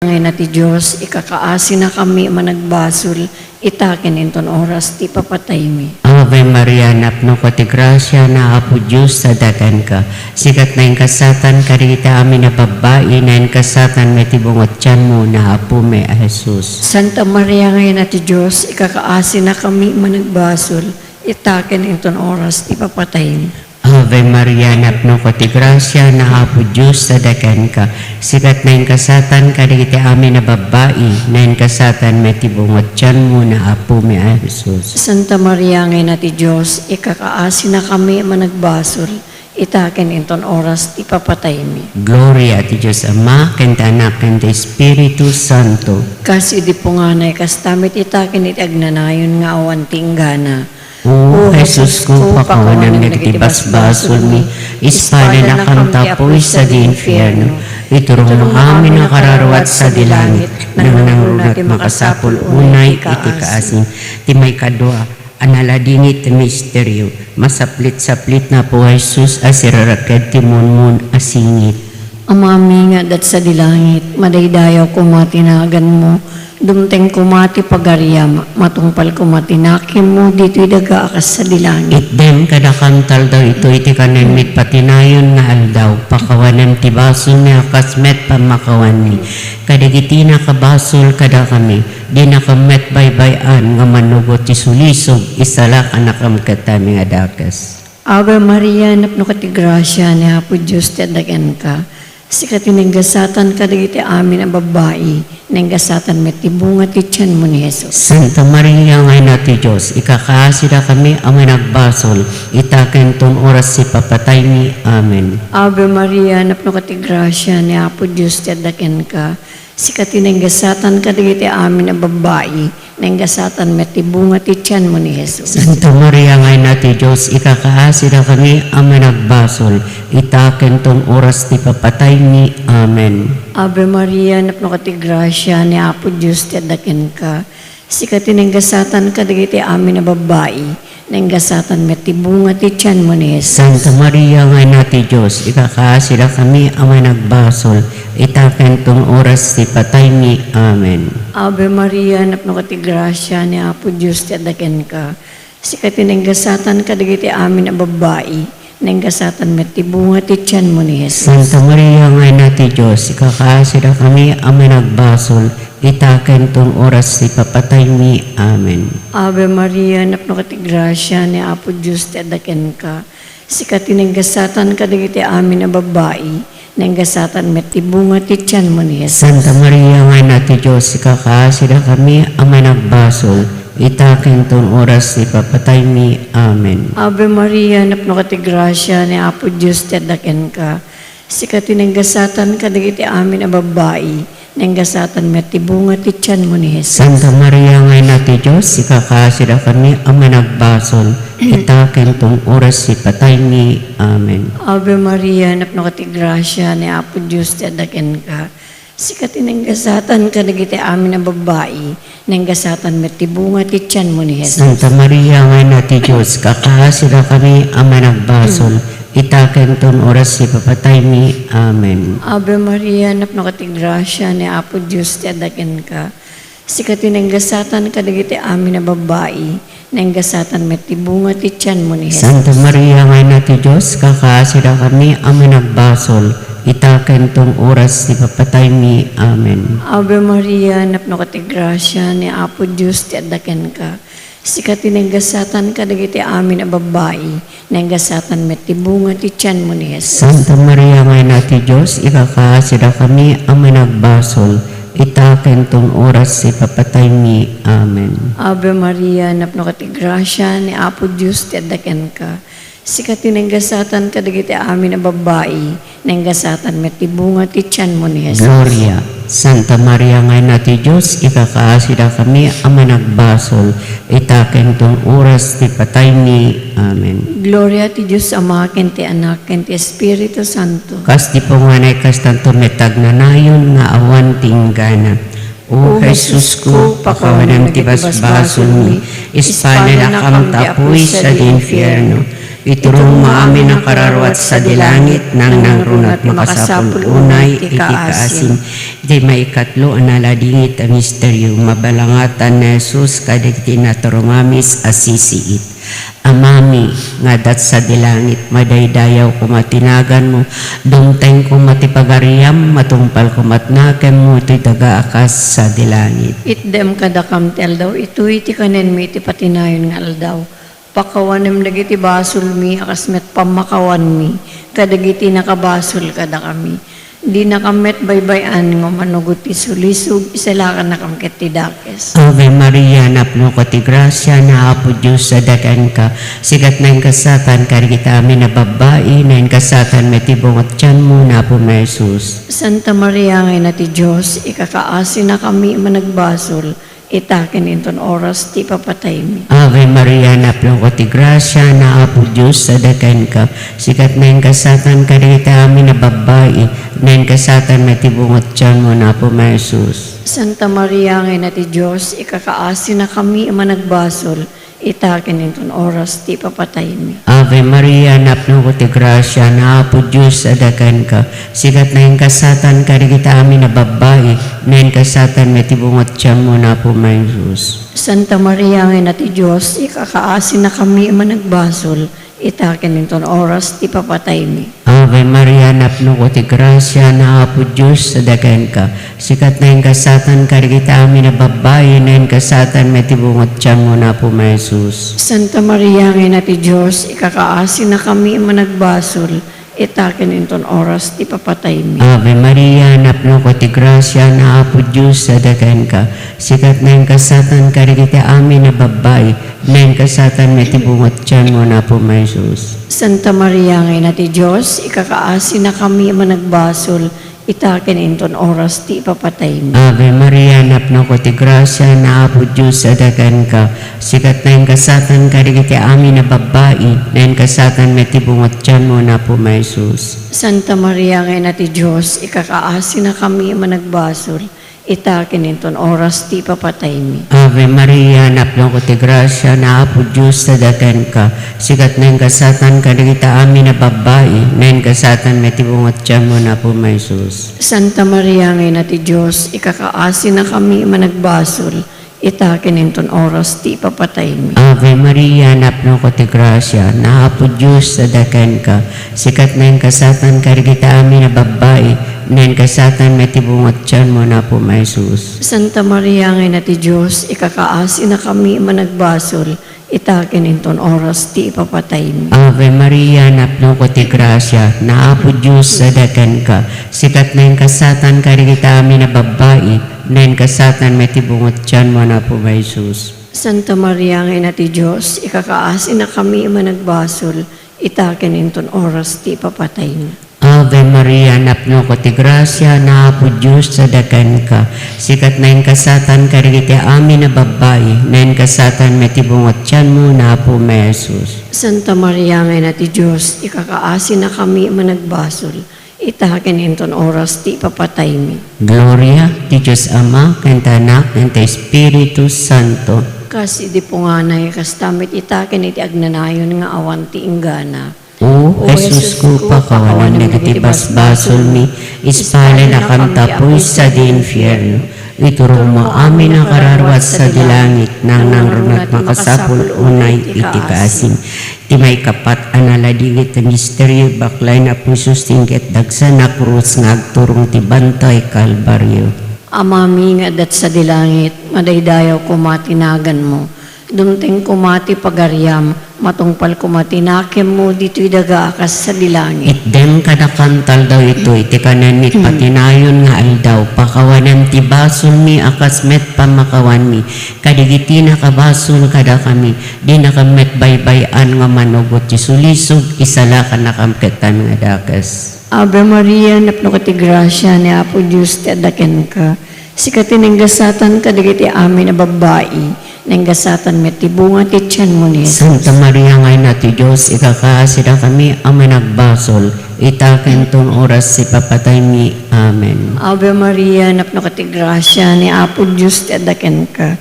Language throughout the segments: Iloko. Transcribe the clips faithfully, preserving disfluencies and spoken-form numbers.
Ngayna ti Dios, ikakaasinakami a managbasol, ita ken inton oras ti ipapataymi. Ave Maria, napnoka ti grasia, ni Apo Dios adda kenka. Sika ti naingasatan kadagiti amin a babbai, naingasatan met ti bunga ti tianmo, ni Apomi a Jesus. Santa Maria, ngayna ti Dios, ikakaasinakami a managbasol, ita ken inton oras ti ipapataymi. Ave Maria, napnoka ti grasia, ni Apo Dios adda kenka. Sika ti naingasatan kadagiti amin a babbai, naingasatan met ti bunga ti tianmo, ni Apomi a Jesus. Santa Maria, ngayna ti Dios, ikakaasinakami a managbasol, ita ken inton oras ti ipapataymi. Gloria ti Dios Ama, ken ti Anak, ken ti Espiritu Santo. Kas idi punganay, kasta met ita ken iti agnanayon nga awan ti inggana. O Jesusko, pakawanam dagiti basbasolmi, ispadanakam ta apuy sadi infierno. Iturongam amin a kararuat sadi langit, nangruna ti makasapul unay iti kaasi. Ti maikadua a naladingit ti misterio, masaplit-saplit ni Apo Jesus a sirarakked ti munmun a singit. Amami nga adda sadi langit, madaydayaw koma ti naganmo, dumteng koma ti pagariam, matungpal koma ti nakemmo ditoy daga a kas sadi langit. Itdem kadakam ti aldaw itoy ti kanen met patinayon nga aldaw, pakawanem ti basolmi a kas met pammakawanmi kadagiti nakabasol kadakami, dinakam met baybay-an nga manugot ti sulisog, isalakanakam ket amin a dakes. Ave Maria, napnoka ti grasia, ni Apo Dios ti adda kenka. Sika ti naingasatan kadagiti amin a babbai, naingasatan met ti bunga ti tianmo ni Jesus. Santa Maria, ngayna ti Dios, ikakaasidakami a managbasol, ita ken ton oras ti ipapataymi. Amen. Ave Maria, napnoka ti grasia, ni Apo Dios ti adda kenka. Sika ti naingasatan kadagiti amin a babbai, naingasatan met ti bunga ti tianmo ni Jesus. Santa Maria, ngayna ti Dios, ikakaasidakami a managbasol, ita ken ton oras ti ipapataymi. Amen. Ave Maria, napnoka ti grasia, ni Apo Dios ti adda kenka. Sika ti naingasatan kadagiti amin a babbai, naingasatan met ti bunga ti tianmo ni Jesus. Santa Maria, ngayna ti Dios, ikakaasidakami a managbasol, ita ken ton oras ti ipataymi. Amen. Ave Maria, napnoka ti grasia, ni Apo Dios ti adda kenka. Sika ti naingasatan kadagiti amin a babbai, naingasatan met ti bunga ti tianmo ni Jesus. Santa Maria, ngayna ti Dios, ikakaasidakami a managbasol, ita ken ton oras ti ipapataymi. Amen. Ave Maria, napnoka ti grasia, ni Apo Dios ti adda kenka. Sika ti naingasatan kadagiti amin a babbai, naingasatan met ti bunga ti tianmo ni Jesus. Santa Maria, ngayna ti Dios, ikakaasidakami a managbasol, ita ken ton oras ti ipapataymi. Amen. Ave Maria, napnoka ti grasia, ni Apo Dios ti adda kenka. Sika ti naingasatan kadagiti amin a babbai, naingasatan met ti bunga ti tianmo ni Jesus. Santa Maria, ngayna ti Dios, ikakaasidakami a managbasol, ita ken ton oras ti ipataymi. Amen. Ave Maria, napnoka ti grasia, ni Apo Dios ti adda kenka. Sika ti naingasatan kadagiti amin a babbai, naingasatan met ti bunga ti tianmo ni Jesus. Santa Maria, ngayna ti Dios, ikakaasidakami a managbasol, ita ken ton oras ti ipapataymi. Amen. Ave Maria, napnoka ti grasia, ni Apo Dios ti adda kenka. Sika ti naingasatan kadagiti amin a babbai, naingasatan met ti bunga ti tianmo ni Jesus. Santa Maria, ngayna ti Dios, ikakaasidakami a managbasol, ita ken ton oras ti ipapataymi. Amen. Ave Maria, napnoka ti grasia, ni Apo Dios ti adda kenka. Sika ti naingasatan kadagiti amin a babbai, naingasatan met ti bunga ti tianmo ni Jesus. Santa Maria, ngayna ti Dios, ikakaasidakami a managbasol, ita ken ton oras ti ipapataymi. Amen. Ave Maria, napnoka ti grasia, ni Apo Dios ti adda kenka. Sika ti naingasatan kadagiti amin a babbai, naingasatan met ti bunga ti tianmo ni Jesus. Gloria. Santa Maria, ngayna ti Dios, ikakaasidakami a managbasol, ita ken ton oras ti pataymi. Amen. Gloria ti Dios Ama, ken ti Anak, ken ti Espiritu Santo. Kas di punganay, kastanto met agnanayon nga awan ti inggana. O Jesusko, pakawanem ti basbasolmi, ispadanakam ta apuy sadi infierno. Iturongmo amin a kararuat sadi langit, nangnangruna ti makasapul unay iti kaasim. Iti maikatlo a naladingit a misterio, mabalangatan ni Jesus kadagiti naturumamis a sisiit. Amami nga adda sadi langit, madaydayaw koma ti naganmo, dumteng koma ti pagariam, matungpal koma ti nakemmo iti daga a kas sadi langit. Itdem kadakam ti aldaw itoy ti kanenmi iti patinayon nga aldaw. Pakawanem dagiti basolmi a kas met pammakawanmi kadagiti nakabasol kadakami. Dinakam met baybay-an nga umanugot ti sulisog, isalakannakam ket ti dakes. Ave Maria, napnoka ti grasia, ni Apo Dios adda kenka. Sika ti naingasatan kadagiti amin a babbai, naingasatan met ti bunga ti tianmo, ni Apomi a Jesus. Santa Maria nga Ina ti Dios, ikakaasinakami a managbasol, ita ken inton oras ti ipapataymi. Ave Maria, napnoka ti grasia, ni Apo Dios adda kenka. Sika ti naingasatan kadagiti amin a babbai, naingasatan met ti bunga ti tianmo, ni Apomi a Jesus. Santa Maria nga Ina ti Dios, ikakaasinakami a managbasol, ita ken inton oras ti ipapataymi. Ave Maria, napnoka ti grasia, ni Apo Dios adda kenka. Sika ti naingasatan kadagiti amin a babbai, naingasatan met ti bunga ti tianmo, ni Apomi a Jesus. Santa Maria nga Ina ti Dios, ikakaasinakami a managbasol, ita ken inton oras ti ipapataymi. Ave Maria, napnoka ti grasia, ni Apo Dios adda kenka. Sika ti naingasatan kadagiti amin a babbai, naingasatan met ti bunga ti tianmo, ni Apomi a Jesus. Santa Maria nga Ina ti Dios, ikakaasinakami a managbasol, ita ken inton oras ti ipapataymi. Ave Maria, napnoka ti grasia, ni Apo Dios adda kenka. Sika ti naingasatan kadagiti amin a babbai, naingasatan met ti bunga ti tianmo, ni Apomi a Jesus. Santa Maria nga Ina ti Dios, ikakaasinakami a managbasol, ita ken inton oras ti ipapataymi. Ave Maria, napnoka ti grasia, ni Apo Dios adda kenka. Sika ti naingasatan kadagiti amin a babbai, naingasatan met ti bunga ti tianmo, ni Apomi a Jesus. Santa Maria nga Ina ti Dios, ikakaasinakami a managbasol, ita ken inton oras ti ipapataymi. Ave Maria, napnoka ti grasia, ni Apo Dios adda kenka. Sika ti naingasatan kadagiti amin a babbai, naingasatan met ti bunga ti tianmo, ni Apomi a Jesus. Santa Maria nga Ina ti Dios, ikakaasinakami a managbasol, ita ken inton oras ti ipapataymi. Ave Maria, napnoka ti grasia, ni Apo Dios adda kenka. Sika ti naingasatan kadagiti amin a babbai, naingasatan met ti bunga ti tianmo, ni Apomi a Jesus. Santa Maria nga Ina ti Dios, ikakaasinakami a managbasol, ita ken inton oras ti ipapataymi. Ave Maria, napnoka ti grasia, ni Apo Dios adda kenka. Sika ti naingasatan kadagiti amin a babbai, naingasatan met ti bunga ti tianmo, ni Apomi a Jesus. Santa Maria nga Ina ti Dios, ikakaasinakami a managbasol, ita ken inton oras ti ipapataymi. Ave Maria, napnoka ti grasia, ni Apo Dios adda kenka. Sika ti naingasatan kadagiti amin a babbai, naingasatan met ti bunga ti tianmo, ni Apomi a Jesus. Santa Maria nga Ina ti Dios, ikakaasinakami a managbasol, ita ken inton oras ti ipapataymi. Gloria ti Dios Ama, ken ti Anak, ken ti Espiritu Santo. Kas idi punganay, kasta met ita ken iti agnanayon nga awan ti inggana. O Jesus ko, pakawanem dagiti basbasolmi, ispalennakam ta apuy sadi infierno. Iturongmo amin a kararuat sadi langit, nangnangruna ti makasapul unay iti kaasim. Ti maikapat a naladingit a misterio, baklay ni Apo Jesus ti inket dagsen a krus nga agturong ti Bantay Kalbario. Amami nga adda sadi langit, madaydayaw koma ti naganmo. Dumteng koma ti pagariam, matungpal koma ti nakemmo ditoy daga a kas sadi langit. Itdem kadakam ti aldaw itoy ti kanenmi iti patinayon nga aldaw. Pakawanem ti basolmi a kas met pammakawanmi kadagiti nakabasol kadakami. Dinakam met baybay-an nga manugot ti sulisog, isalakannakam ketdin nga dakes. Ave Maria, napnoka ti grasia, ni Apo Dios ti adda kenka. Sika ti naingasatan kadagiti amin a babbai, naingasatan met ti bunga ti tianmo ni Jesus. Santa Maria nga Ina ti Dios, ikakaasidakami a managbasol, ita ken ton oras ti papataymi. Amen. Ave Maria, napnoka ti grasia, ni Apo Dios ti adda kenka.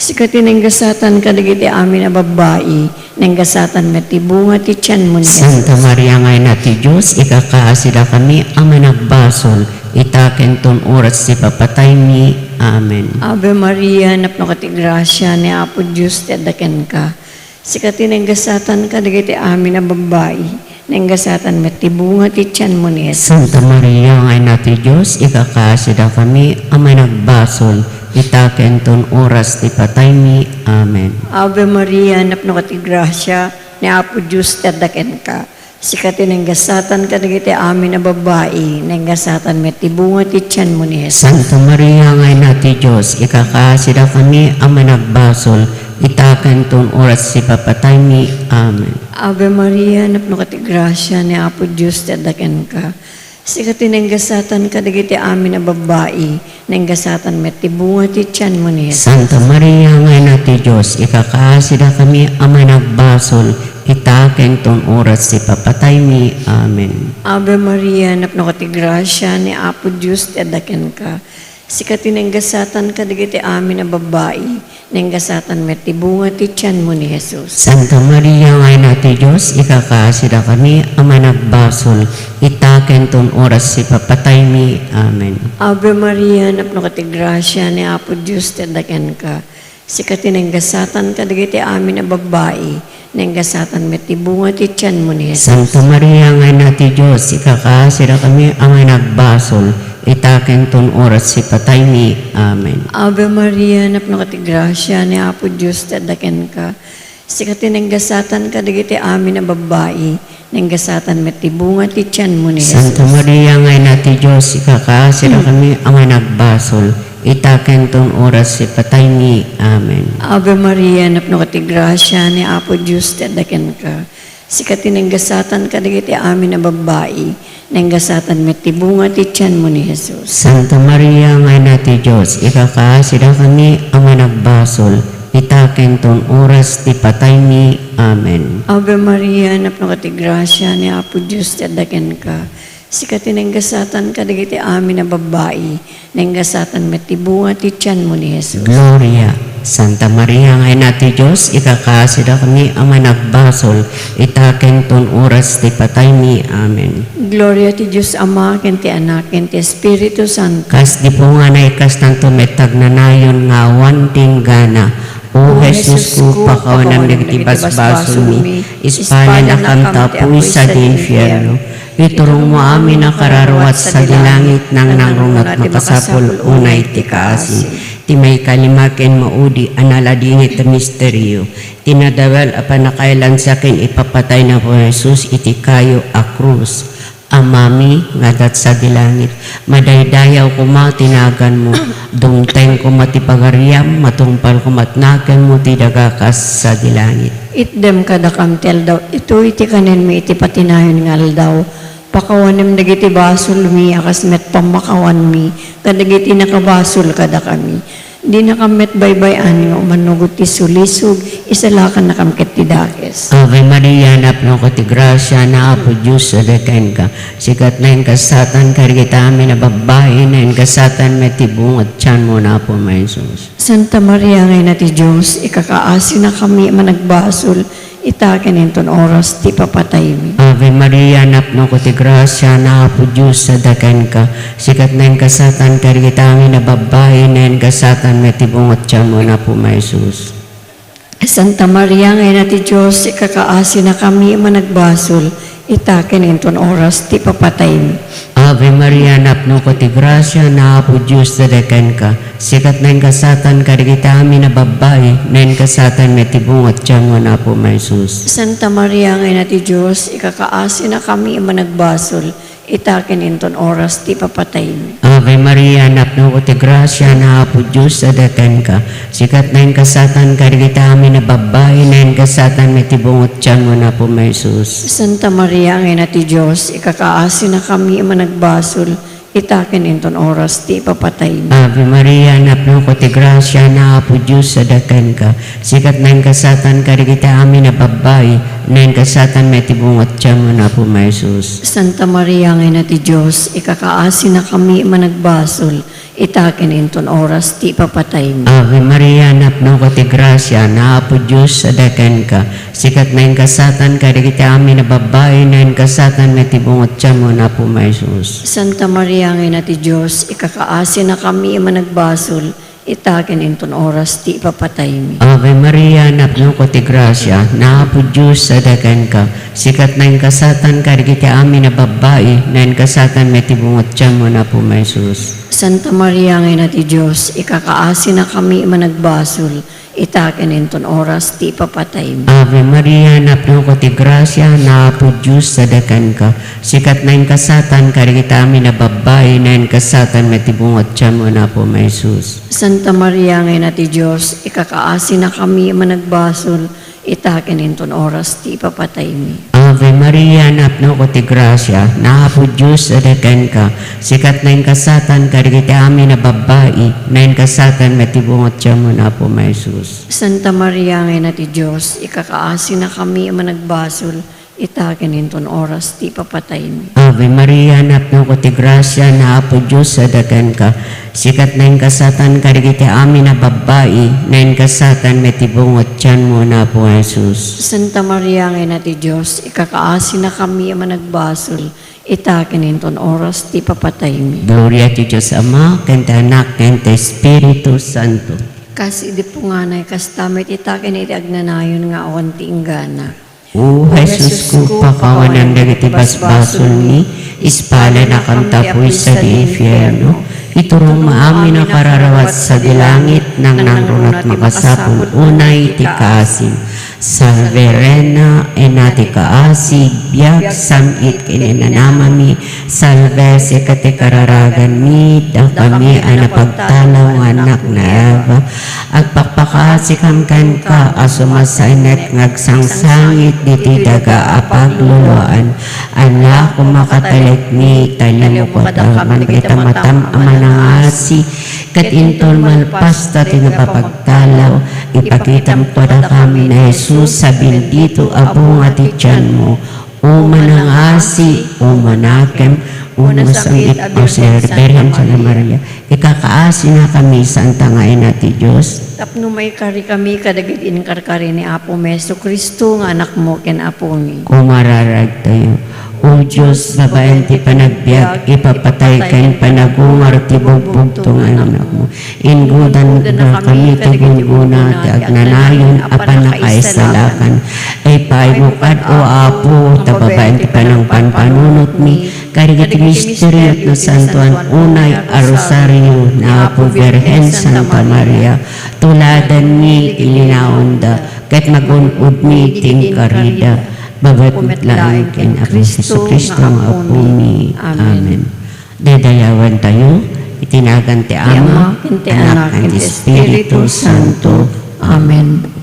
Sika ti nanggasatan kadagiti amin a babbai, nanggasatan met ti bunga ti tianmo ni Jesus. Santa Maria nga Ina ti Dios, ikakaasidakami a managbasol, ita ken ton oras ti papataymi. Amen. Ave Maria, napnoka ti grasia, ni Apo Dios ti adda kenka. Sika ti nanggasatan kadagiti amin a babbai, nanggasatan met ti bunga ti tianmo ni Jesus. Santa Maria nga Ina ti Dios, ikakaasidakami a managbasol, ita ken ton oras ti pataymi. Amen. Ave Maria, napnoka ti grasia, ni Apo Dios ti adda kenka. Sika ti nanggasatan kadagiti amin a babbai, nanggasatan met ti bunga ti tianmo ni Jesus. Santa Maria nga Ina ti Dios, ikakaasidakami a managbasol, ita ken ton oras ti papataymi. Amen. Ave Maria, napnoka ti grasia, ni Apo Dios ti adda kenka. Sika ti nanggasatan kadagiti amin a babbai, nanggasatan met ti bunga ti tianmo ni Jesus. Santa Maria nga Ina ti Dios, ikakaasidakami a managbasol, ita ken ton oras ti papataymi. Amen. Ave Maria, napnoka ti grasia, ni Apo Dios ti adda kenka. Sika ti nanggasatan kadagiti amin a babbai, nanggasatan met ti bunga ti tianmo ni Jesus. Santa Maria nga Ina ti Dios, ikakaasidakami a managbasol, ita ken ton oras ti papataymi. Amen. Ave Maria, napnoka ti grasia, ni Apo Dios ti adda kenka. Sika ti nanggasatan kadagiti amin a babbai, nanggasatan met ti bunga ti tianmo ni Jesus. Santa Maria nga Ina ti Dios, ikakaasidakami a managbasol, ita ken ton oras ti pataymi. Amen. Ave Maria, napnoka ti grasia, ni Apo Dios ti adda kenka. Sika ti nanggasatan kadagiti amin a babbai, nanggasatan met ti bunga ti tianmo ni Jesus. Santa Maria nga Ina ti Dios, ikakaasidakami a managbasol, ita ken ton oras ti pataymi. Amen. Ave Maria, napnoka ti grasia, ni Apo Dios ti adda kenka. Sika ti nanggasatan kadagiti amin a babbai, nanggasatan met ti bunga ti tianmo ni Jesus. Santa Maria nga Ina ti Dios, ikakaasidakami a managbasol, ita ken ton oras ti pataymi. Amen. Ave Maria, napnoka ti grasia, ni Apo Dios ti adda kenka. Sika ti nanggasatan kadagiti amin a babbai, nanggasatan met ti bunga ti tianmo ni Jesus. Gloria. Santa Maria nga Ina ti Dios, ikakaasidakami a managbasol, ita ken ton oras ti pataymi. Amen. Gloria ti Dios Ama, ken ti Anak, ken ti Espiritu Santo. Kas di punganay, kastanto met ti agnanayon nga awan ti inggana. O Jesusko, pakawanam dagiti basbasolmi, ispalanakam ta apuy sadi infierno. Iturongmo amin a kararuat sadi langit, nangnangruna ti makasapul unay ti kaasi. Ti maikalima ken maudi a naladingit a misterio, ti nadawel a pannakailansa ken ipapatay ni Apo Jesus iti kayo a krus. Amami nga adda sadi langit, madaydayaw koma ti naganmo, dumteng koma ti pagariam, matungpal koma ti naganmo ti daga kas sadi langit. Itdem kadakam ti aldaw itoy ti kanenmi iti patinayon nga aldaw. Pakawanem dagiti basolmi a kas met pammakawanmi kadagiti nakabasol kadakami. Dinakam met baybay-an nga umanugot ti sulisog, isalakannakam ket ti dakes. Ave Maria, napnoka ti grasia, ni Apo Dios adda kenka. Sika ti nanggasatan kadagiti amin a babbai, nanggasatan met ti bunga ti tianmo, ni Apo Jesus. Santa Maria nga Ina ti Dios, ikakaasinakami a managbasol, ita ken inton oras ti papataymi. Ave Maria, napnoka ti grasia, ni Apo Dios adda kenka. Sika ti nanggasatan kadagiti amin a babbai, nanggasatan met ti bunga ti tianmo, ni Apo Jesus. Santa Maria nga Ina ti Dios, ikakaasinakami a managbasol, ita ken inton oras ti papataymi. Ave Maria, napnoka ti grasia, ni Apo Dios adda kenka. Sika ti nanggasatan kadagiti amin a babbai, nanggasatan met ti bunga ti tianmo, ni Apo Jesus. Santa Maria nga Ina ti Dios, ikakaasinakami a managbasol, ita ken inton oras ti papataymi. Ave Maria, napnoka ti grasia, ni Apo Dios adda kenka. Sika ti nanggasatan kadagiti amin a babbai, nanggasatan met ti bunga ti tianmo, ni Apo Jesus. Santa Maria nga Ina ti Dios, ikakaasinakami a managbasol, ita ken inton oras ti ipapataymi. Ave Maria, napnoka ti grasia, ni Apo Dios adda kenka. Sika ti nanggasatan kadagiti amin a babbai, Nainkasatanmi ti bunga ti tianmo, Apo mi a Jesus. Santa Maria nga Ina ti Dios, ikakaasinakami a managbasol, ita ken inton oras ti ipapataymi. Ave Maria, napnoka ti grasia, ni Apo Dios adda kenka. Sika ti nainkasatanka kadagiti amin a babbai, nainkasatanmi ti bunga ti tianmo, Apo mi a Jesus. Santa Maria nga Ina ti Dios, ikakaasinakami a managbasol, ita ken inton oras ti ipapataymi. Ave Maria, napnoka ti grasia, ni Apo Dios adda kenka. Sika ti nainkasatanka kadagiti amin a babbai, nainkasatanmi ti bunga ti tianmo, Apo mi a Jesus. Santa Maria nga Ina ti Dios, ikakaasinakami a managbasol, ita ken inton oras ti ipapataymi. Ave Maria, napnoka ti grasia, ni Apo Dios adda kenka. Sika ti nainkasatanka kadagiti amin a babbai, nainkasatanmi ti bunga ti tianmo, Apo mi a Jesus. Santa Maria nga Ina ti Dios, ikakaasinakami a managbasol, ita ken inton oras ti ipapataymi. Ave Maria, napnoka ti grasia, ni Apo Dios adda kenka. Sika ti nainkasatanka kadagiti amin a babbai, nainkasatanmi ti bunga ti tianmo, Apo mi a Jesus. Santa Maria nga Ina ti Dios, ikakaasinakami a managbasol, ita ken inton oras ti ipapataymi. Ave Maria, napnoka ti grasia, ni Apo Dios adda kenka. Sika ti nainkasatanka kadagiti amin a babbai, nainkasatanmi ti bunga ti tianmo, Apo mi a Jesus. Santa Maria nga Ina ti Dios, ikakaasinakami a managbasol, ita ken inton oras ti ipapataymi. Gloria ti Dios Ama, ken ti Anak, ken ti Espiritu Santo. Kas idi punganay, kasta met ita ken iti agnanayon nga awan ti inggana. O Jesusko, pakawanam dagiti basbasolmi, ispalanakam ta puy sadi infierno. Iturongmo amin a kararua sadi langit, nangnangruna ti makasapul unay ti kaasim. Salve Reina, Ina ti kaasi, biag, sam-it ken inanamami, salve, sika ti kararaganmi, dakami a napagtalaw nga annak ni Eva. Agpakpakaasikam kenka a sumasainnek nga agsangsangit ditoy daga a pagluluaan. Ania koma, katalekmi, talliemmo kadakami dagiti matam a manangasi, ket inton malpasta ti napapagtalaw, ipakitam kadakami ni Jesus a bendito a bunga ti tianmo. O manangasi, o manakem, o nasangit a Birhen Santa Maria, ikakaasinakami, Santa nga Ina ti Dios. Tapno maikarikami kadagiti inkarkari ni Apomi Jesu-Cristo nga Anakmo ken Apomi. Umararagtayo. O Dios, babaen ti panagbiag, ipapatay ken panagungar ti bugbugto nga Anakmo. Inggudannakami ti gunggona ti agnanayon a pannakaisalakan. Ipaaymo kad, O Apo, ta babaen ti panangpanpanunotmi kadagiti misterio ti nasantoan unay a rosario ni Apo Birhen Santa Maria. Tuladanmi ti linaonda ket magun-odmi ti inkarida. Babaen met laeng ken Apo Jesu-Cristo nga Apomi. Amen. Daydayawantayo iti nagan ti Ama, ken ti Anak, ken ti Espiritu Santo. Amen.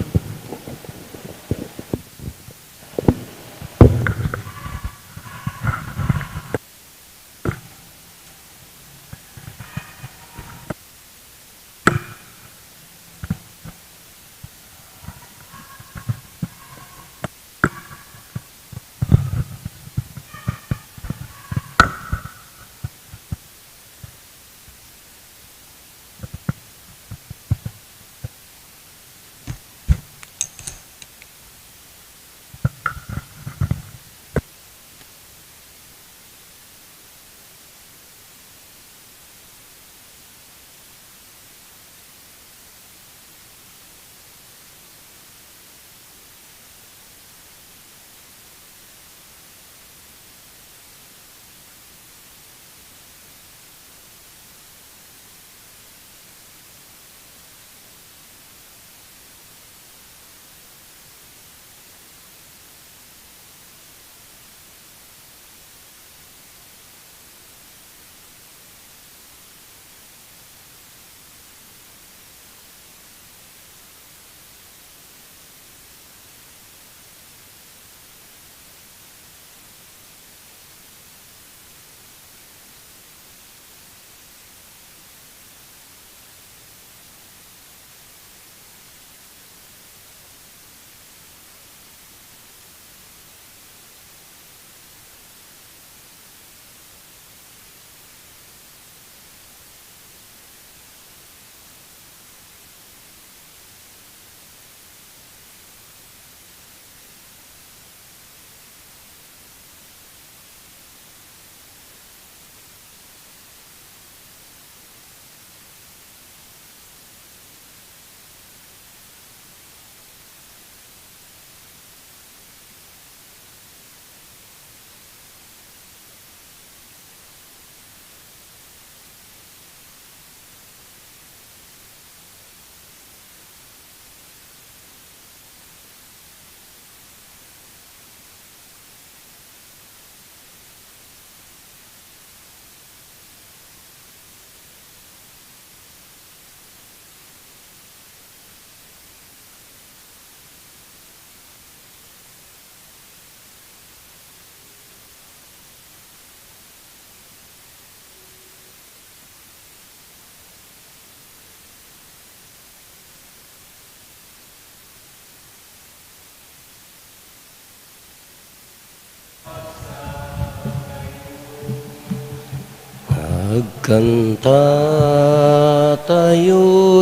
Kantatayo,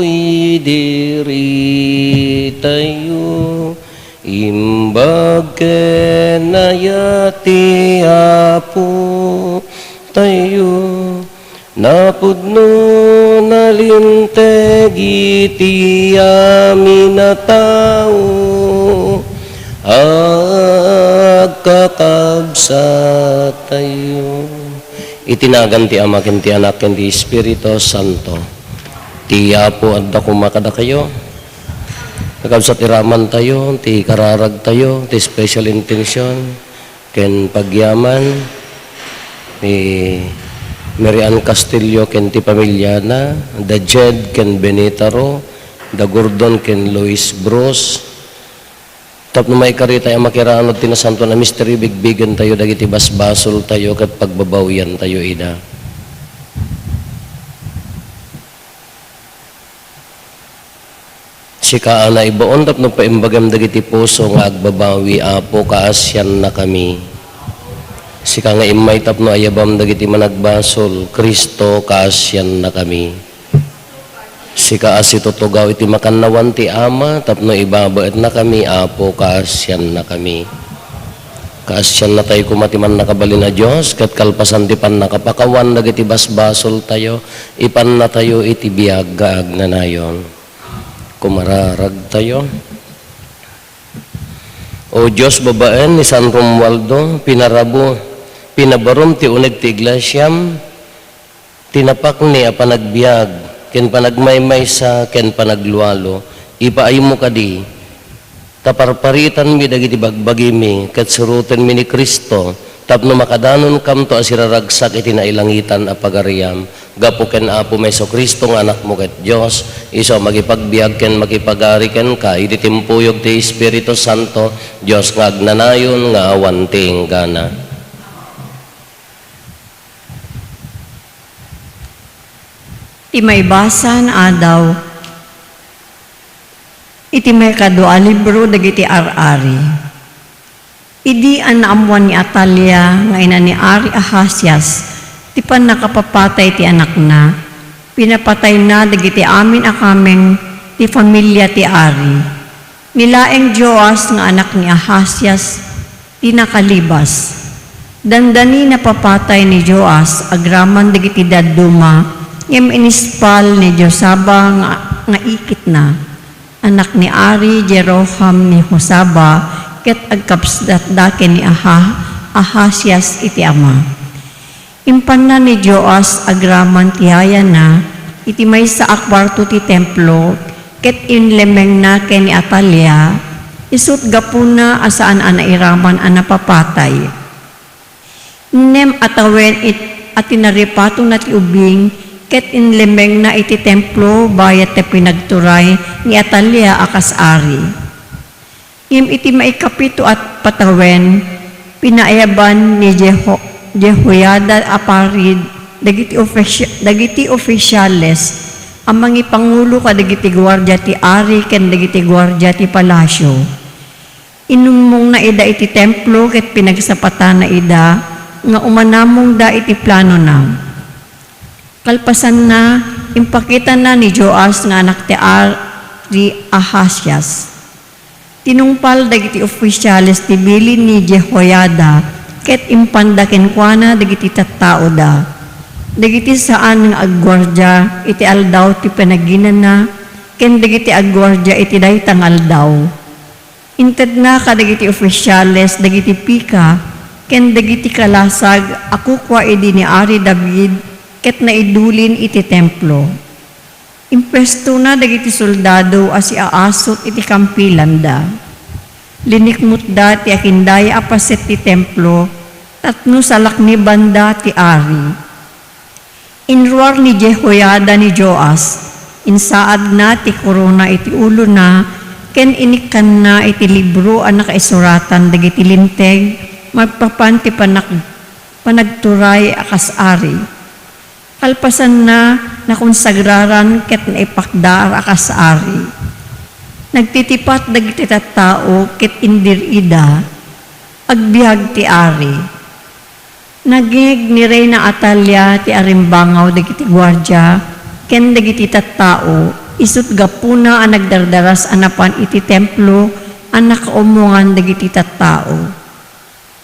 idiritayo, imbag ken aya ti Apo tayo. Napudno nalinteg iti amin a tao, agkakabsat tayo. Iti nagan ti Ama ken ti Anak ken ti Espiritu Santo. Ti Apo adda koma kadakayo. Kakabsat, iraman tayo ti kararag tayo, ti special intention ken pagyaman ni Mary Ann Castillo ken ti pamiliana, da Jed ken Benita Ro, da Gordon ken Lois Bros. Tapno maikaritayo a makiranud ti nasantoan a misterio, bigbigen tayo dagiti basbasol tayo ket pagbabawian tayo ida. Sika a naibaon tapno paimbagam dagiti puso nga agbabawi, Apo, kaasiannakami. Sika nga immay tapno ayabam dagiti managbasol, Cristo, kaasiannakami. Sika a situtugaw iti makannawan ti Ama tapno ibabaetnakami, Apo, kaasiannakami. Kaasiannatayo koma ti Mannakabalin a Dios, ket kalpasan ti pannakapakawan dagiti basbasoltayo, ipannatayo iti biag nga agnanayon. Kumararagtayo. O Dios, babaen ni San Romualdo, pinarabo, pinabarom ti uneg ti iglesiam, ti napakni a panagbiag, ken panagmaymaysa, ken panaglualo, ipaaymo kadi, ta parparitanmi dagiti bagbagimi, ket surotenmi ni Cristo, tapno makadanonkamto a siraragsak iti nailangitan a pagariam, gapu ken Apomi Jesu-Cristo nga Anakmo ket Dios, isu a makipagbiag ken makipagari kenka iti timpuyog ti Espiritu Santo, Dios nga agnanayon nga awan ti inggana. Ti maibasa nga adaw iti maikadua a libro dagiti Ar-ari. Idi a naammuan ni Atalia nga ina ni Ari Ahazias ti pannakapapatay ti anakna, pinapatayna dagiti amin a kameng ti familia ti ari. Ni laeng Joas nga anak ni Ahazias ti nakalibas. Dandani napapatay ni Joas agraman dagiti dadduma, ngem inispal ni Josaba nga, nga iketna, anak ni Ari Jeroham ni Josaba, ket agkabsatda ken ni Aha-, Ahazias iti ama. Impanna ni Joas agraman ti yayana iti maysa a kuarto ti templo, ket inlemmengna ken ni Atalia, isut' gapuna a saan a nairaman a napapatay. Ngem atawen it-, a tinaripatona ti ubing, ket inlemmengna iti templo bayat ti pinagturay ni Atalia a kas ari. Ngem iti maikapito a patawen, pinaayaban ni Jeho-, Jehoiada a parid dagiti ofisya-, dagiti ofisiales a mangipangulo kadagiti guardia ti ari ken dagiti guardia ti palasio. Inummongna ida iti templo ket pinagsapatana ida nga umanamongda iti planona. Kalpasanna, impakitana ni Joas nga anak ti Ari Ahazias. Tinungpal dagiti ofisiales ti bilin ni Jehoiada ket impanda kenkuana dagiti tattaoda, dagiti saan nga agguardia iti aldaw ti panaginana ken dagiti agguardia iti dayta nga aldaw. Intedna kadagiti ofisiales dagiti pika ken dagiti kalasag a kukua idi ni Ari David ket naidulin iti templo. Impuestona dagiti soldado a siaasut iti kampilanda. Linikmutda ti akindaya a paset ti templo tapno salaknibanda ti ari. Inruar ni Jehoiada ni Joas, insaadna ti korona iti ulona, ken inikkanna iti libro a nakaisuratan dagiti linteg maipapan ti panak-, panagturay a kas ari. Kalpasanna, nakonsagraran ket naipakdaar a kas ari. Nagtitipat dagiti tattao ket indir-ida, agbiag ti ari. Nangngeg ni Reyna Atalia ti arimbangaw dagiti guardia ken dagiti tattao, isut' gapuna a nagdardaras a napan iti templo a nakaummongan dagiti tattao.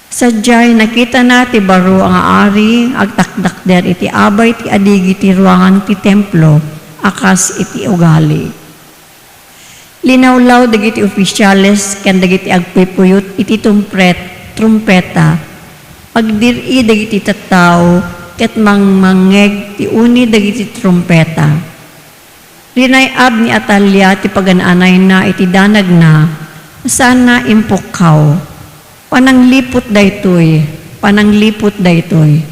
Sadiay, nakitana ti baro nga ari nga agtaktakder iti abay ti adigi ti ruangan ti templo a kas iti ugali. Linawlaw dagiti ofisiales ken dagiti agpuypuyot iti tumpret-, trumpeta. Agdir-i dagiti tattao ket mangmangngeg ti uni dagiti trumpeta. Rinay-ab ni Atalia ti pagan-anayna iti danagna, sana impukkaw. Panangliput daytoy! Panangliput daytoy!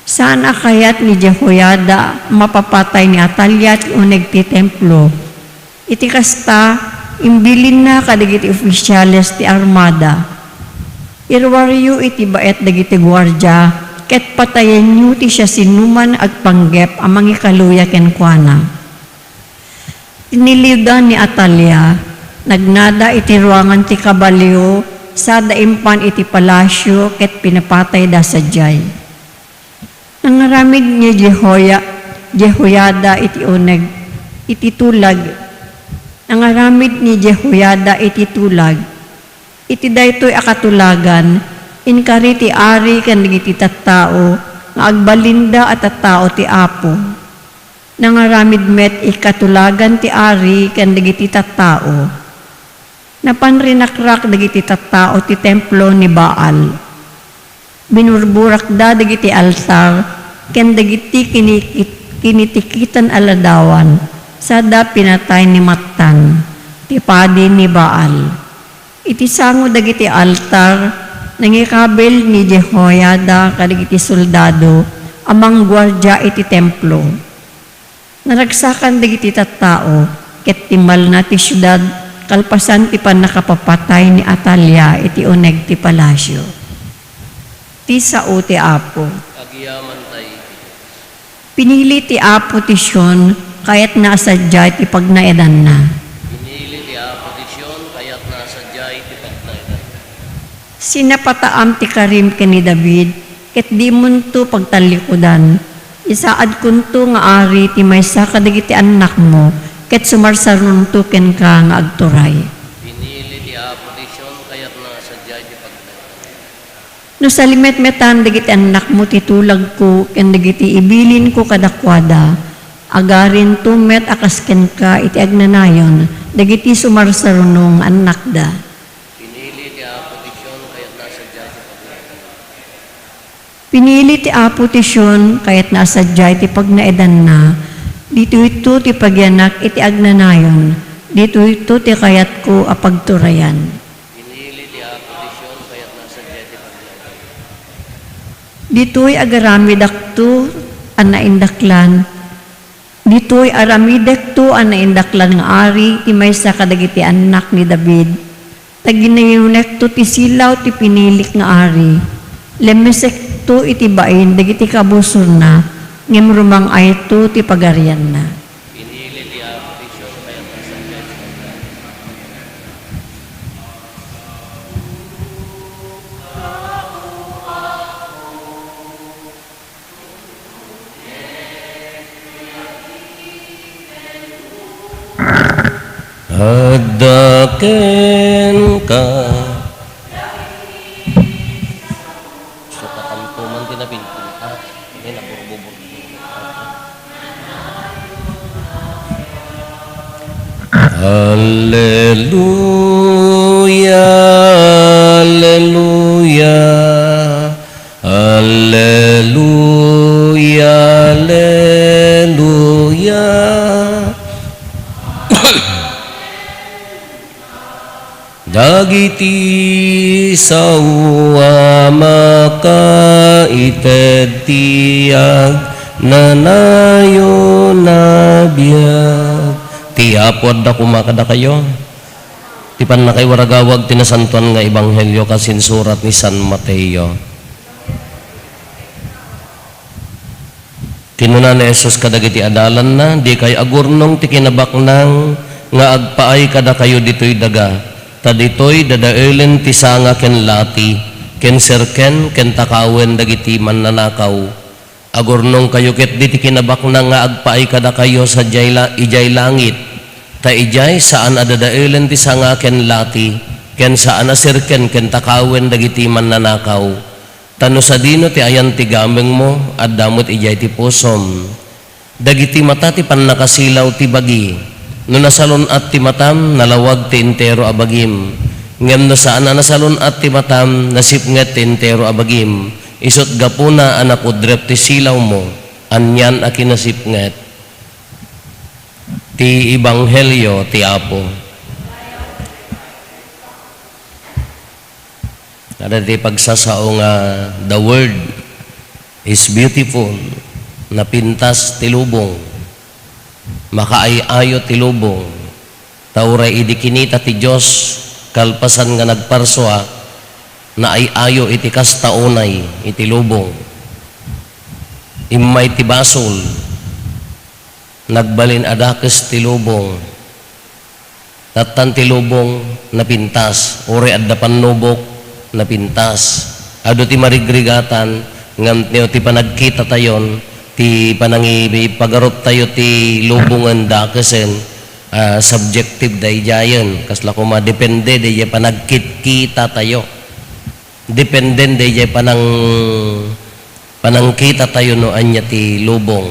Saan a kayat ni Jehoiada a mapapatay ni Atalia ti uneg ti templo. Iti kasta, imbilinna kadagiti ofisiales ti armada, "Iruaryo iti baet dagiti guardia ket patayenyo ti siasinoman nga agpanggep a mangikaluya kenkuana." Tiniliwdan ni Atalia, nagnada iti ruangan ti kabalio, sada impan iti palasio ket pinapatayda sadiay. Nangaramid ni Jehoia-, Jehoiada iti uneg iti tulag. Nangaramid ni Jehoiada iti tulag. Iti daytoy a katulagan, inkari ti ari ken dagiti tattao nga agbalinda a tattao ti Apo. Nangaramid met iti katulagan ti ari ken dagiti tattao. Napan rinakrak dagiti tattao ti templo ni Baal. Binurburakda dagiti altar ken dagiti kinikit-, kinitikitan a ladawan, sada pinatay ni Mattan, ti padi ni Baal. Iti sango dagiti altar, nangikabil ni Jehoiada kadagiti soldado a mangguardia iti templo. Naragsakan dagiti tattao ket timmalna ti siudad kalpasan ti pannakapapatay ni Atalia iti uneg ti palasio. Ti sao ti Apo. Agyamantay iti Dios. Pinili ti Apo ti Sion kayatna a sadiay ti pagnaedanna. Pinili ti Apo ti Sion kayatna a sadiay ti pagnaedanna. Sinapataam ti karim ken ni David, ket dimonto pagtallikudan. Isaadkonto nga ari ti maysa kadagiti annakmo, ket sumarsarunongto kenka nga agturay. Pinili ti Apo ti Sion kayatna a sadiay ti pagnaedanna. No salimetmetan dagiti annakmo ti tulagko ken dagiti ibilinko kadakuada, agarinto met a kas kenka iti agnanayon dagiti sumarsarunong nga annakda. Pinili ti Apo ti Sion kayatna a sadiay ti pagnaedanna. Pinili ti Apo ti Sion kayatna a sadiay ti pagnaedanna. Ditoyto ti pagianak iti agnanayon. Ditoyto ti kayatko a pagturayan. Pinili ti Apo ti Sion kayatna a sadiay ti pagnaedanna. Ditoy agaramidakto a naindaklan. Ditoy aramidekto a naindaklan nga ari ti maysa kadagiti annak ni David. Ta ginayunekto ti silaw ti pinilik nga ari. Lemmesekto iti bain dagiti kabusorna, ngem rumang-ayto ti pagarianna. Pinili ti Apo ti Sion kayatna a sadiay ti pagnaedanna. Adda kenka. Sukatanto man ti napinpintas. Ini naburbubur. Alleluia, alleluia, alleluia, alleluia. Dagiti sao a makaited ti agnanayon a biag. Ti Apo adda koma kadakayo. Ti pannakaiwaragawag ti nasantoan nga ebanghelio kas insurat ni San Mateo. Kinuna ni Jesus kadagiti adalanna, "Dikay agurnong ti kinabaknang nga agpaay kadakayo ditoy daga, ta ditoy dadaelen ti sanga ken lati, ken serken ken takawen dagiti mannanakaw. Agurnongkayo ketdi ti kinabaknang nga agpaay kadakayo sadiay la-, idiay langit, ta idiay saan a dadaelen ti sanga ken lati, ken saan a serken ken takawen dagiti mannanakaw. Ta no sadino ti ayan ti gamengmo, adda met idiay ti pusom. Dagiti mata ti pannakasilaw ti bagi. No nasalun-at ti matam, nalawag ti entero a bagim. Ngem no saan a nasalun-at ti matam, nasipnget ti entero a bagim. Isut' gapuna a nakudrep ti silawmo. Anian a kinasipnget. Ti Ebanghelio ti Apo. Adda ti pagsasao nga, "The word is beautiful." Napintas ti lubong. Makaay-ayo ti lubong. Ta uray idi kinita ti Dios, kalpasan nga nagparsua, naay-ayo iti kasta unay iti lubong. Immay ti basol. Nagbalin a dakes ti lubong. Nattan ti lubong, napintas. Uray adda pannubok, napintas. Adu ti marigrigatan, ngem ti, ti panagkitatayon, ti panangipagaruptayo ti lubongen dakesen, ah, subjective daydiayen. Kasla koma, depende daydiay panagkitkitatayo. Dependen daydiay panang-, panangkitatayo no ania ti lubong.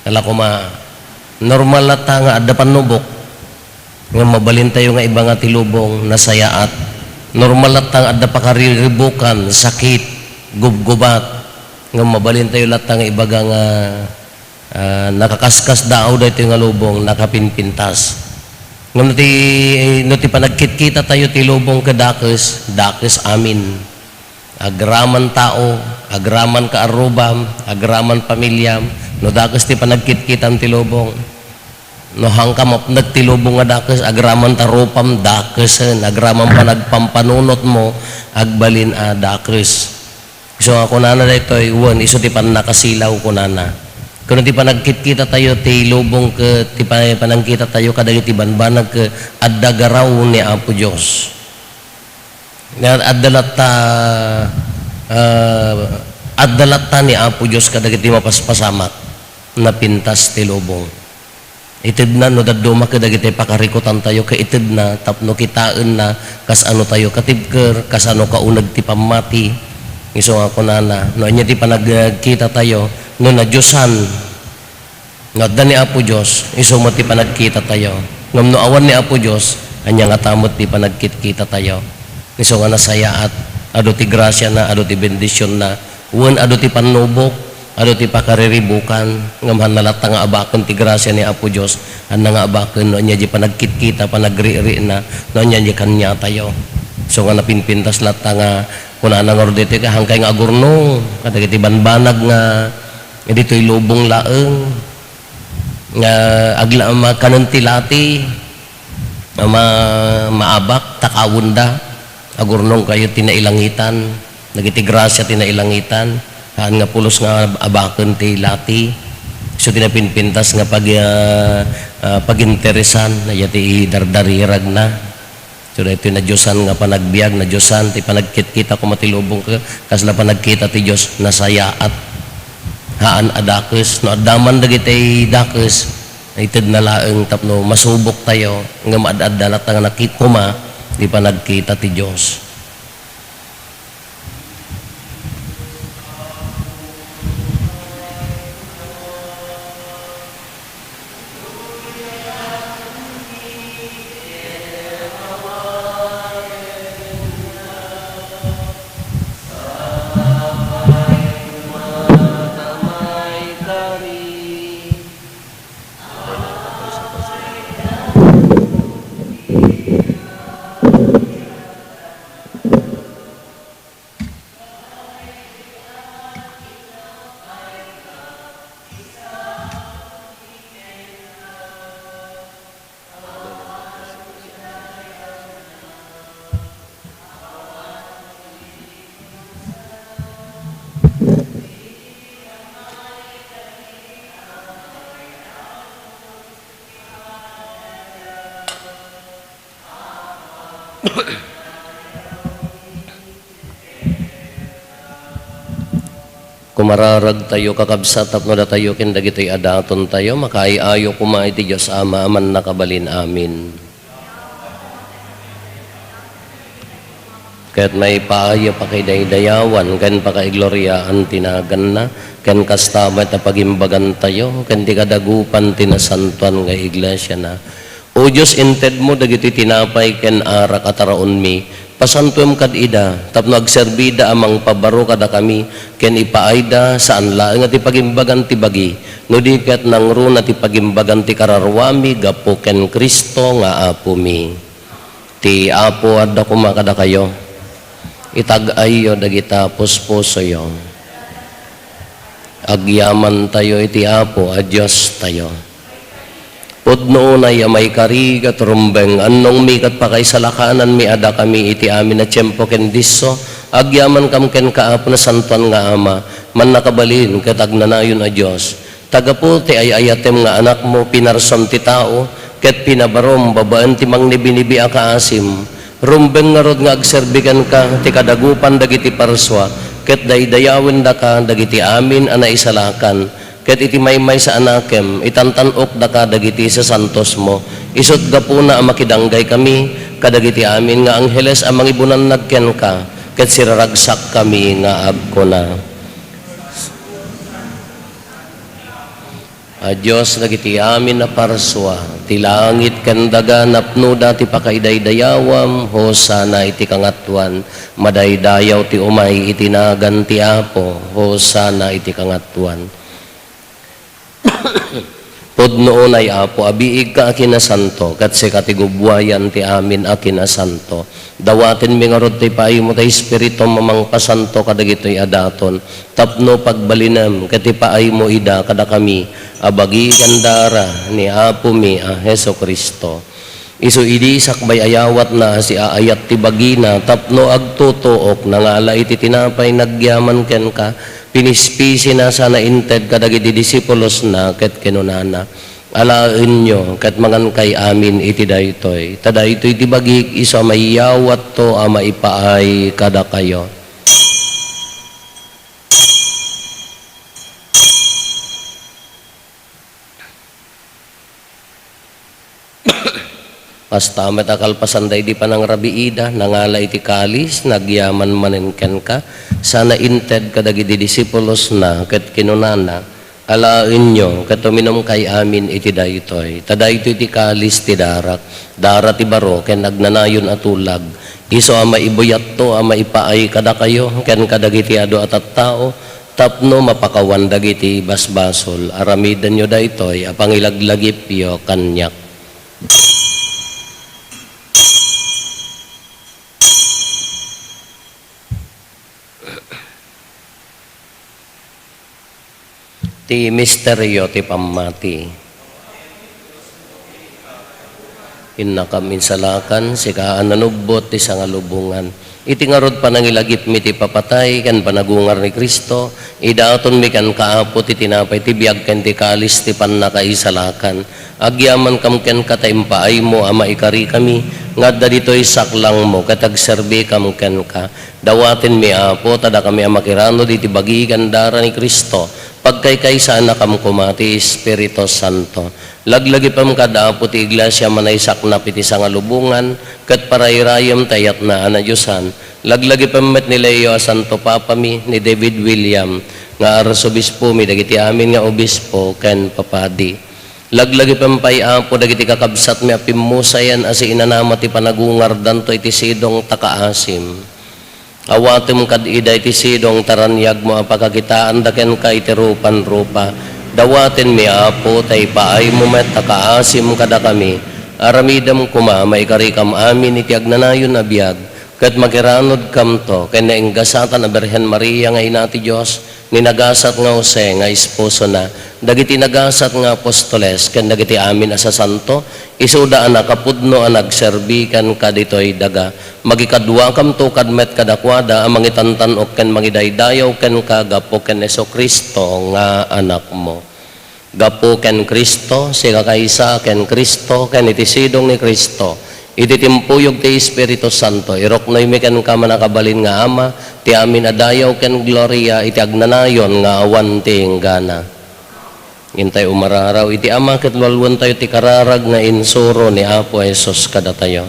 Ala koma, normal latta nga adda pannubok, nga mabalintayo nga ibaga ti lubong, nasayaat. Normal latta nga adda pakariribukan, sakit, gubgubat, nga mabalintayo latta nga ibaga nga, ah, nakakaskasdaaw daytoy nga lubong, nakapinpintas. Ngem no ti, no ti panagkitkitatayo ti lubong ket dakes, dakes amin. Agraman tao, agraman kaarrubam, agraman pamiliam, no dakes ti panagkitkitam ti lubong. No haanka mapnek ti lubong nga dakes, agraman ta rupam dakesen, agraman panagpampanunotmo, agbalin a dakes. Isu nga kunana daytoy, wen, isu ti pannakasilaw, kunana. Ken no ti panagkitkitatayo ti lubong ket ti pa-, panangkitatayo kadagiti banbanag ket adda garaw ni Apo Dios. Nga adda latta, ah, adda latta ni Apo Dios kadagiti mapaspasamak, napintas ti lubong. Itedna no dadduma kadagiti pakarikutantayo, ket itedna tapno kitaenna kasano tayo katibker, kasano kauneg ti pammati. Isu nga kunana, no ania ti panagkitatayo, no nadiosan, no adda ni Apo Dios, isu met ti panagkitatayo. Ngem no awan ni Apo Dios, ania ngata met ti panagkitkitatayo? Isu nga nasayaat, adu ti grasiana, adu ti bendisionna, wen adu ti pannubok, adu ti pakariribukan, ngem haanna latta nga abaken ti grasia ni Apo Dios, haanna nga abaken no ania diay panagkitkita, panagrikrikna, no ania diay kaniatayo. Isu nga napinpintas latta nga kunana ngarud daytoy, hankay nga agurnong kadagiti banbanag nga ditoy lubong laeng. Nga agla-, makanen ti lati, ma-, maabak, takawenda, agurnongkayo ti nailangitan, dagiti grasia ti nailangitan, haan nga pulos nga abaken ti lati, isu ti napinpintas nga pag-, ah, ah, paginteresan, aya ti idardariragna. So, daytoy nadiosan nga panagbiag, nadiosan ti panagkitkita koma ti lubong, ka-, kasla panagkita ti Dios, nasayaat. Haan a dakes. No adda man dagiti dakes, itedna laeng tapno masuboktayo, ngem ad-adda latta nga nakit-, koma ti panagkita ti Dios. Kumararagtayo, kakabsat, tapno datayo ken dagitoy a datontayo, makaay-ayo koma iti Dios Ama a mannakabalin. Amen. Ket maipaay a pakidaydayawan ken pakaigloriaan ti naganna, ken kasta met a pagimbagantayo ken ti kadagupan ti nasantoan nga iglesiana. O Dios, intedmo dagiti tinapay ken arak a taraonmi, pasantoem kad ida, tapno agserbida a mangpabaro kadakami, ken ipaayda saan laeng a ti pagimbagan ti bagi, no di ket nangruna ti pagimbagan ti kararuami gapu ken Cristo nga Apomi. Ti Apo adda koma kadakayo. Itag-ayyo dagita puspusoyo. Agyamantayo iti Apo a Diostayo. Pudno unay a maikari ket rumbeng, annongmi ket pakaisalakananmi a dakami iti amin a tiempo ken disso, agyamankam kenka, Apo, nasantoan nga Ama, mannakabalin ket agnanayon a Dios. Ta gapu ti ay-ayatem nga Anakmo, pinarsuam ti tao, ket pinabarom babaen ti mangnibinibi a kaasim. Rumbeng ngarud nga agserbi kenka ti kadagupan dagiti parsua, ket daydayawendaka dagiti amin a naisalakan. Ket iti maymaysa a nakem, itantan-okdaka dagiti sasantosmo. Isut' gapuna a makidanggay kami kadagiti amin nga angheles a mangibunannag kenka, ket siraragsak kami nga agkuna: A Dios dagiti amin a parsua, ti langit ken daga napnoda ti pakaidaydayawam, Hosanna iti kangatoan, madaydayaw ti umay iti nagan ti Apo, Hosanna iti kangatoan. Pudno unay, Apo, a biigka a kinasanto, ket sika ti gubbuayan ti amin a kinasanto. Dawatenmi ngarud ti ipaaymo ti Espiritum a mangpasanto kadagitoy a daton, tapno pagbalinem ket ipaaymo ida kadakami a bagi ken dara ni Apomi a Jesu-Cristo. Isu idi sakbay a yawatna a siaayat ti bagina tapno agtutuok, nangala iti tinapay nagyaman kenka, pinispisina sana inted kadagiti disipulosna ket kinunana: Alaenyo ket mangankay amin iti daytoy, ta daytoy ti bagik isu a mayawatto a maipaay kadakayo. Kasta met a kalpasanda idi panangrabiida, nangala iti kalis, nagyaman manen kenka, sana inted kadagiti disipulosna, ket kinunana: Alaenyo ket uminumkay amin iti daytoy, ta daytoy ti kalis ti darak, dara ti baro ken agnanayon a tulag, isu a maibuyatto a maipaay kadakayo ken kadagiti adu a tattao, tapno mapakawan dagiti basbasol. Aramidenyo daytoy a pangilaglagipyo kaniak. Ti misterio ti pammati. Innakam insalakan, sika a nanubbot ti sangalubongan. Iti ngarud panangilagipmi ti papatay ken panagungar ni Cristo, idatonmi kenka, Apo, ti tinapay ti biag ken ti kalis ti pannakaisalakan. Agyamankam kenka ta impaaymo a maikarikami nga adda ditoy saklangmo ket agserbikam kenka. Dawatenmi, Apo, ta dakami a makiranud iti bagi ken dara ni Cristo, pagkaykaysaannakam koma ti Espiritu Santo. Laglagipem kad, Apo, ti iglesia a manaysaknap iti sangalubongan ket parayrayem ti ayatna a nadiosan. Laglagipem met ni Leo a Santo Papami, ni David William nga Arsobispomi, dagiti amin nga obispo ken papadi. Laglagipem pay, Apo, dagiti kakabsatmi a pimmusayan a siinanama ti panagungardanto iti sidong ta kaasim. Awatem kad ida iti sidong ta raniagmo a pakakitaanda kenka iti rupan-rupa. Dawatenmi, Apo, ta ipaaymo met a kaasim kadakami. Aramidem koma a maikarikam amin iti agnanayon a biag, ket makiranudkamto ken nainggasatan a Birhen Maria nga Ina ti Dios, ni nagasat nga Jose nga esposona, dagiti nagasat nga apostoles, ken dagiti amin a sasanto, isuda a nakapudno a nagserbi kenka ditoy daga. Magikaduakamto kad met kadakuada a mangitantan-ok ken mangidaydayaw kenka gapu ken Jesu-Cristo nga Anakmo. Gapu ken Cristo, sikakaysa ken Cristo, ken iti sidong ni Cristo, Iti timpuyog ti Espiritu Santo, iruknoymi kenka, mannakabalin nga Ama, ti amin a dayaw ken gloria iti agnanayon nga awan ti inggana. Intay umararaw iti Ama ket walwentayo ti kararag nga insuro ni Apo Jesus kadatayo.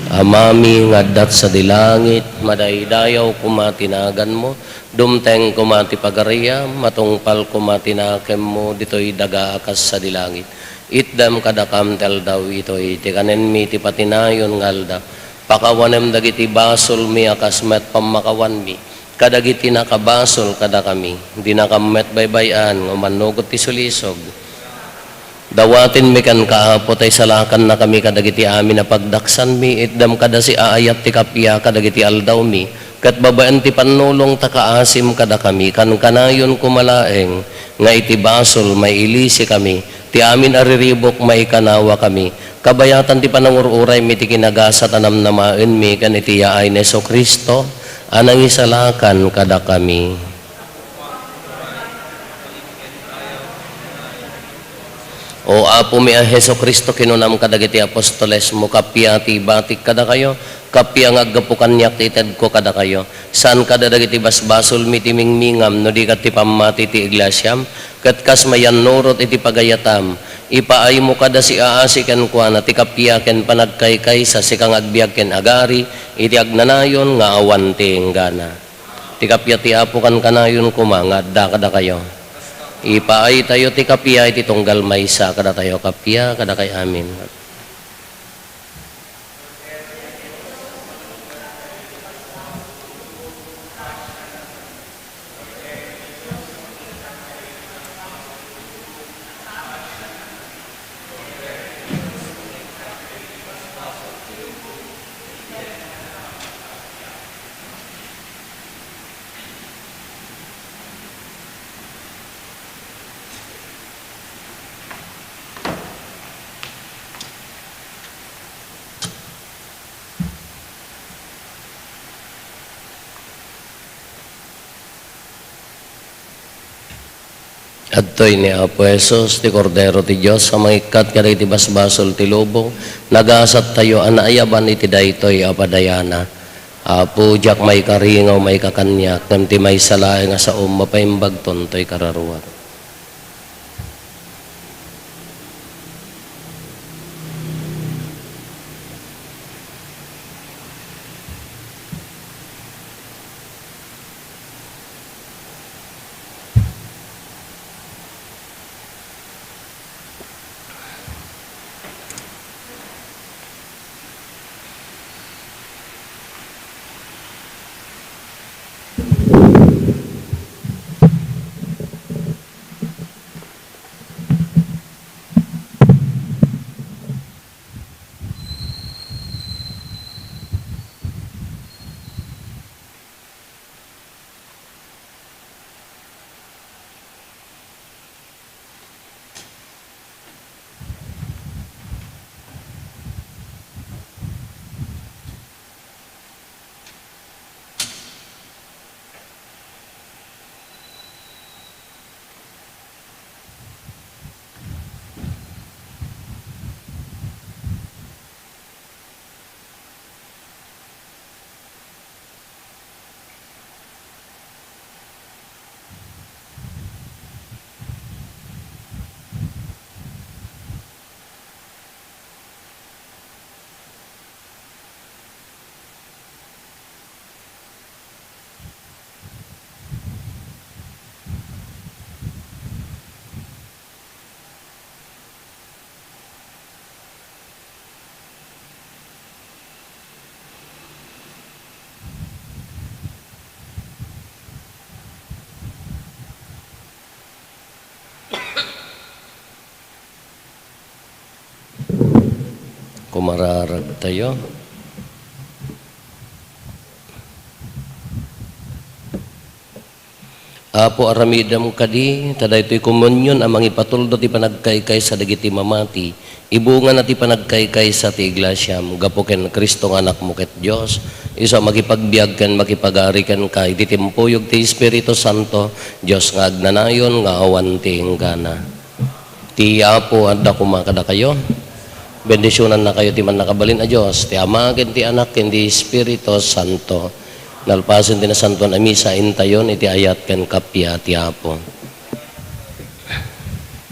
Amami nga adda sadi langit, madaydayaw koma ti naganmo, dumteng koma ti pagariam, matungpal koma ti nakemmo ditoy daga a kas sadi langit. Itdem kadakam ti aldaw itoy ti kanenmi ti patinayon nga aldaw. Pakawanem dagiti basolmi a kas met pammakawanmi kadagiti nakabasol kadakami. Dinakam met baybay-an nga umannugot ti sulisog. Dawatenmi kenka, Apo, ta isalakannakami kadagiti amin a pagdaksanmi. Itdem kadasi a ayat ti kappia kadagiti aldawmi, ket babaen ti pannulong ta kaasim kadakami. Kankanayon koma laeng nga iti basol mailisikami, ti amin a riribuk maikanawakami, kabayatan ti panangur-uraymi ti kinagasat a namnamaenmi ken iti yaay ni Jesu-Cristo a nangisalakan kadakami. O Apomi a Jesu-Cristo, kinunam kadagiti apostolesmo, kappia ti ibatik kadakayo, kappia nga aggapu kaniak ti itedko kadakayo. Saan kada dagiti basbasolmi ti mingmingam no di ket ti pammati ti iglesiam, ket kas mayannurot iti pagayatam, ipaaymo kadasi a asi kenkuana ti kappia ken panagkaykaysa, sika nga agbiag ken agari iti agnanayon nga awan ti inggana. Ti kappia ti Apo kankanayon koma nga adda kadakayo. Ipaaytayo ti kappia iti tunggal maysa kadatayo, kappia kadakay amin. Adtoy ni Apo Jesus, ti Kordero ti Dios, a mangikkat kadagiti basbasol ti lubong. Nagasattayo a naayaban iti daytoy a padayana. Apo, diak maikaringaw maikakaniak, ngem ti maysa laeng a saom mapaimbagton toy kararuak. Kumararagtayo. Apo, aramidem kadi, ta daytoy komunion a mangipatuldo ti panagkaykaysa dagiti mamati, ibungana ti panagkaykaysa ti iglesiam, gapu ken Cristo nga Anakmo ket Dios, isu a makipagbiag ken makipagari kenka iti timpuyog ti Espiritu Santo, Dios nga agnanayon nga awan ti inggana. Ti Apo adda koma kadakayo. Bendisionannakayo ti Mannakabalin a Dios, ti Ama, ken ti Anak, ken ti Espiritu Santo. Nalpasen ti Nasantoan a Misa, intayon iti ayat ken kappia ti Apo.